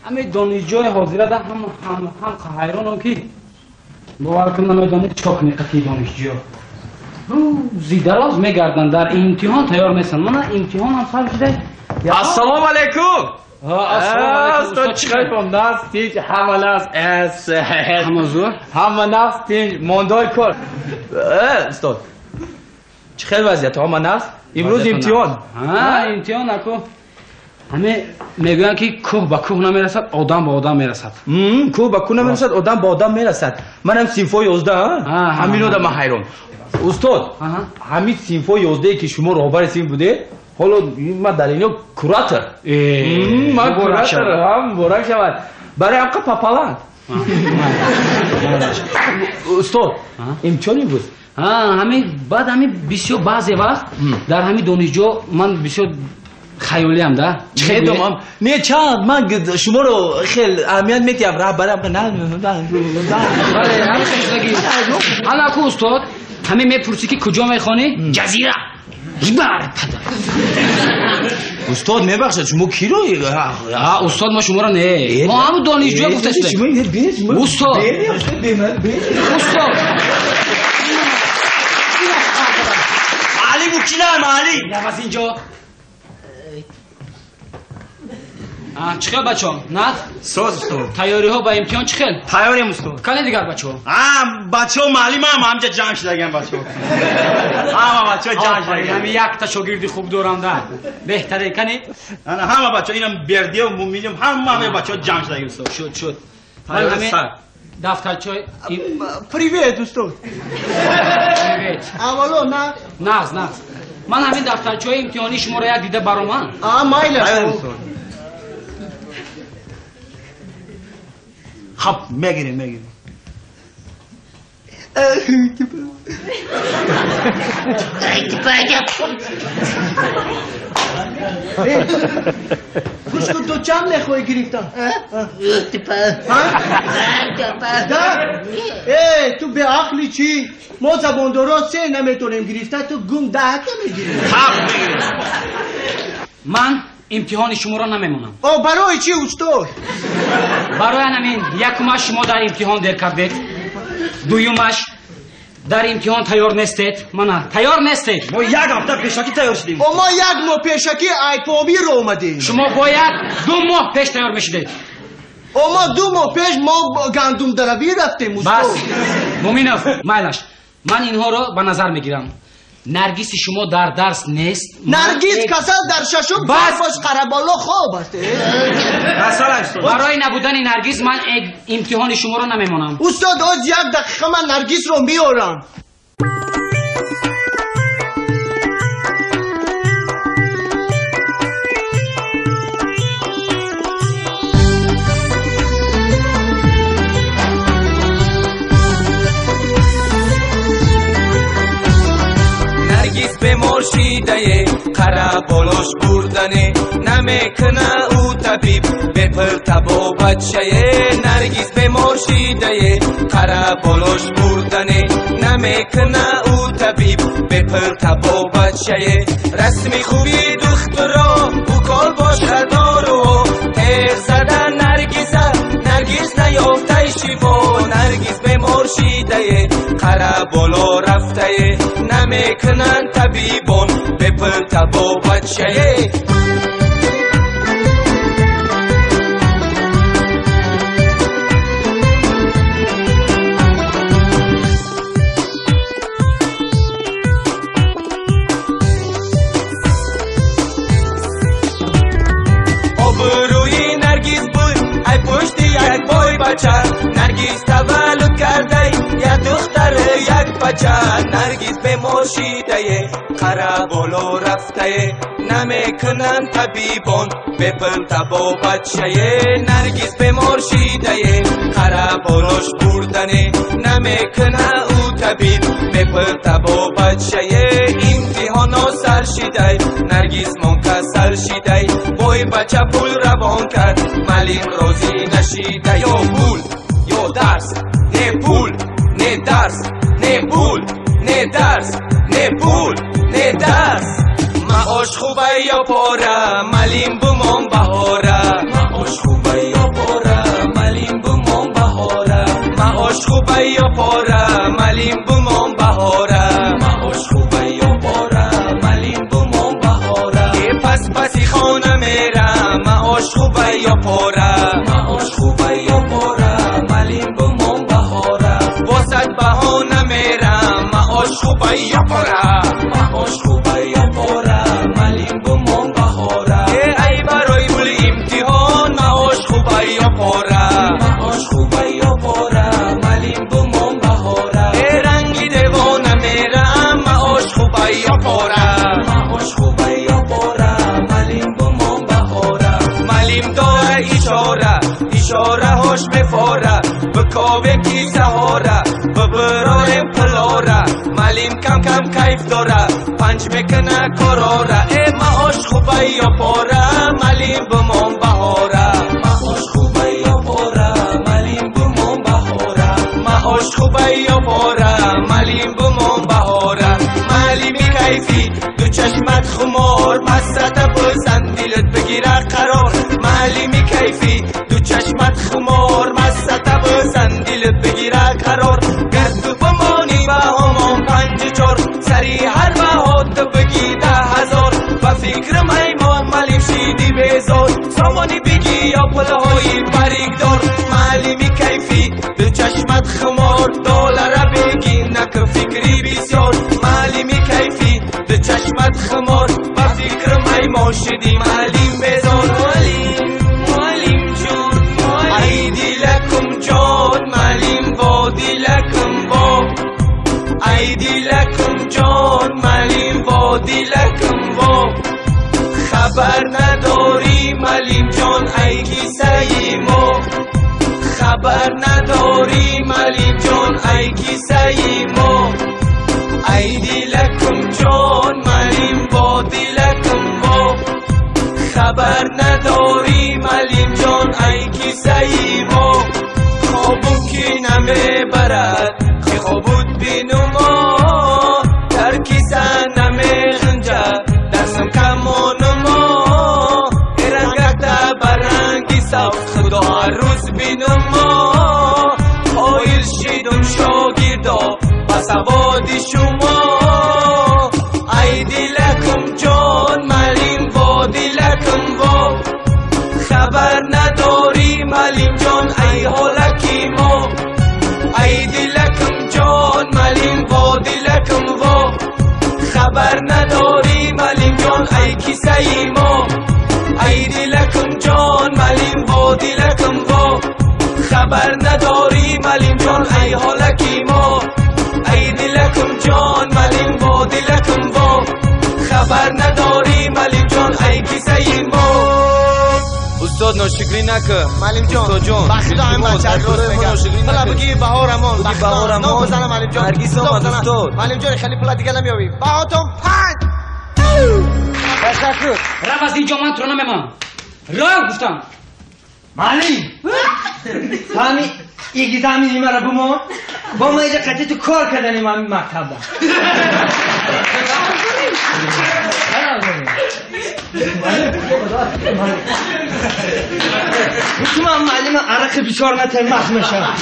Ҳамин донишҷои ҳозира да ҳам ҳайронам ки бовар кун намедонед чӣ кунӣ қатъи донишҷӯ. Рӯзи дароз мегарданд, дар имтиҳон тайёр нестанд. Мана имтиҳон ҳам сар шуда. Ассалому алайкум. Ассалому алайкум. Устод, чӣ хел нафс тинҷ, ҳама нафс ҳама зӯр, ҳама нафс тинҷ, мондой кор. Устод, чӣ хел вазъият? Ҳама нафс? Имрӯз имтиҳон. Имтиҳон аку. Ҳаме мегӯянд ки кӯҳ ба кӯҳ намерасад, одам ба одам мерасад. Кӯҳ ба кӯҳ намерасад, одам ба одам мерасад. Манам синфҳои 11, ҳамин одам ман ҳайрон. Устод, ҳамин синфҳои 11 ки шумо роҳбари синф будед, ҳоло ман дар ино куратор. Ман куратор, муборак шавад. Барои ҳамқа папаланд. Устод, имтиҳон имрӯз? Ҳамин баъд ҳамин бисёр баъзе вақт дар ҳамин донишҷо ман бисёр хаёлиам да. Медонам. Не, чанд ман шуморо хел аҳамият медиҳам, раҳбарам. Бале, ҳамин хел шудагӣ. Ҳала ку устод, ҳамин мепурсӣ ки куҷо мехонӣ? Ҷазира. Ибар падар. Устод, мебахшед, шумо киро? Устод, мо шуморо не. Мо ҳамун донишҷӯ гуфта шудем. Устод. Устод. Али букинам, Али. Наваз инҷо. Чӣ хел бачаҳо? Нағз? Соз, устод. Тайёриҳо ба имтиҳон чӣ хел? Тайёрем, устод. Кане дигар бачаҳо? Бачаҳо маълимам, ҳамҷа ҷамъ шудаган бачаҳо. Ҳама бачаҳо ҷамъ шудаган. Ҳами якта шогирди хуб дорам да. Беҳтаре, кане? Ҳама бачаҳо, инам Бердиев, Муминов, ҳама бачаҳо ҷамъ шудаган, устод. Шуд, шуд. Дафтарчаи Привет, устод. Привет. Аввало на? Нағз, нағз. Ман ҳамин дафтарчаҳои имтиҳонии шуморо як дида баромам. Майла. Хаб, мегирем, мегирем. Гӯш кун, ту чанд мехоҳӣ гирифтан? Да? Э, ту беақли чӣ? Мо забондорон се наметонем гирифта, ту гум даҳта мегирӣ. Хаб, мегирем. Ман имтиҳони шуморо намемонам. О, барои чӣ, устод? Барои ҳамин, якумаш шумо дар имтиҳон дер кардед, дуюмаш дар имтиҳон тайёр нестед. Мана тайёр нестед. Мо як ҳафта пешакӣ тайёр шудем. О, мо як моҳ пешакӣ айпомиро омадем. Шумо бояд 2 моҳ пеш тайёр мешудед. О, мо 2 моҳ пеш мо гандумдаравӣ рафтем, устод. Бас, Муминов, майлаш, ман инҳоро ба назар мегирам. Наргиси шумо дар дарс нест. Наргиз касал дар шашум бош қараболо хоб аст. Барои набудани Наргиз ман имтиҳони шуморо намемонам. Устод, оз як дақиқа ман Наргизро меорам. Бемор шидае, қара болош бурдане, намекуна ӯ табиб, бепул табобатшае. Наргиз бемор шидае, қара болош бурдане, намекуна ӯ табиб, бепул табобатшае. Расми хуби духтуро, укол боша дору, теғ зада Наргиза, Наргиз наёфтай шифо. Наргиз бемор шидае, қара боло рафтае, намекунанд табибон, бепул табобатшае. Обрӯи Наргиз буд, ай пушти як бойбача, Наргиз таваллуд кардай, як духтар, як бача. Наргиз бемор шидае, қара боло рафтае, намекунанд табибон, бепул табобатшае. Наргиз бемор шидае, қара болош бурдане, намекуна ӯ табиб, бепул табобатшае. Имтиҳоно сар шидай, Наргиз мон касал шидай, бойбача пул равон кард, маълим розӣ нашида. Ё пул, ё дарс, не пул, не дарс, не пул, не дарс, не пул, не дарс. Маош хубай ё пора, маълим бумон баҳора. Маош хубай ё пора. ё пора, маош хуба ё пора, малим бумон баҳора. Босад баҳона мерам, маош хуба ё пора, маош хуба ё пора, малим бумон баҳора. Ай барои пули имтиҳон, маош хуба ё пора, маош хуба ё пора, малим бумон баҳора. Ранги девона мерам, маош хуба ё пора, маош хуба ё пора, малим бумон баҳора. Малим дора ишора, ишораҳош мефора, бикобем кисаҳора, бибирорем пулора. Малим кам кам кайф дора, панҷ мекуна корора. Э маош хуба ё пора, малим бумон баҳора, маош хуба ё пора, малим бумон баҳора, маош хуба ё пора, малим бумон баҳора. Малими кайфӣ, ду чашмат хумор, масата бизан дилат бигира қарор. Малими кайфӣ, ду чашмат хумор, масата бизан дилат бигира қарор. Гар ту бимонӣ ба ҳамон 5-4, сари ҳар баҳо ту бигӣ 10,000. Ба фикрам ай мо малим шиди безор, сомонӣ бигӣ ё пулҳои баригдор. Малими кайфӣ, ду чашмат хумор, доллара бигӣ наку фикри бисёр. Малими кайфӣ, ду чашмат хумор, ба фикрам ай мо шиди малим безор. Малим, малим ҷон, ай дилакум ҷон, малим во дилакум во, ай дилакум ҷон, малим во дилакум во. Хабар надорӣ малим ҷон, ай кисаи мо, хабар надорӣ малим ҷон, ай кисаи мо. Ай дилакум ҷон, малим во дилакум во, хабар надорӣ малим ҷон, ай кисаи мо. Хобум ки намебарад, ки хобуд бинумо, дар киса намеғунҷад, дарсам камонумо. Рангата ба ранги сабз, худо ҳар рӯз бинумо. Қоил шидум шогирдо ба саводи шумо. Ай дилакум ҷон, малим во дилакум во, хабар надорӣ малим ҷон, ай ҳолаки мо. Ай дилакум ҷон, малим во дилакум во, хабар надорӣ малим ҷон, ай кисаи мо. Ай дилакум ҷон, малим во дилакум во, хабар надорӣ малим ҷон, ай ҳолаки мо. Ай дилакум ҷон, малим во дилакум во, хабар надорӣ малим ҷон, ай кисаи мо. Устод ношукрӣ накун. Малим ҷон, ба худо ҳам бача рост мегӯяд. Пула бигӣ баҳорамон, бигӣ баҳорамон. Бизанам малим ҷон. Ҳаргиз омад устод. Малим ҷон хеле пула дига намеёбӣ. Баҳотон 5. Ташаккур. Рав аз инҷо, ман туро намемонам. Рав гуфтам. Малим! Ҳами экзамени маро бимон. Бо ма иҷа қатъи ту кор карданем ҳами мактабда. Ту ман муаллима арақи бисёр натар мах мешавам.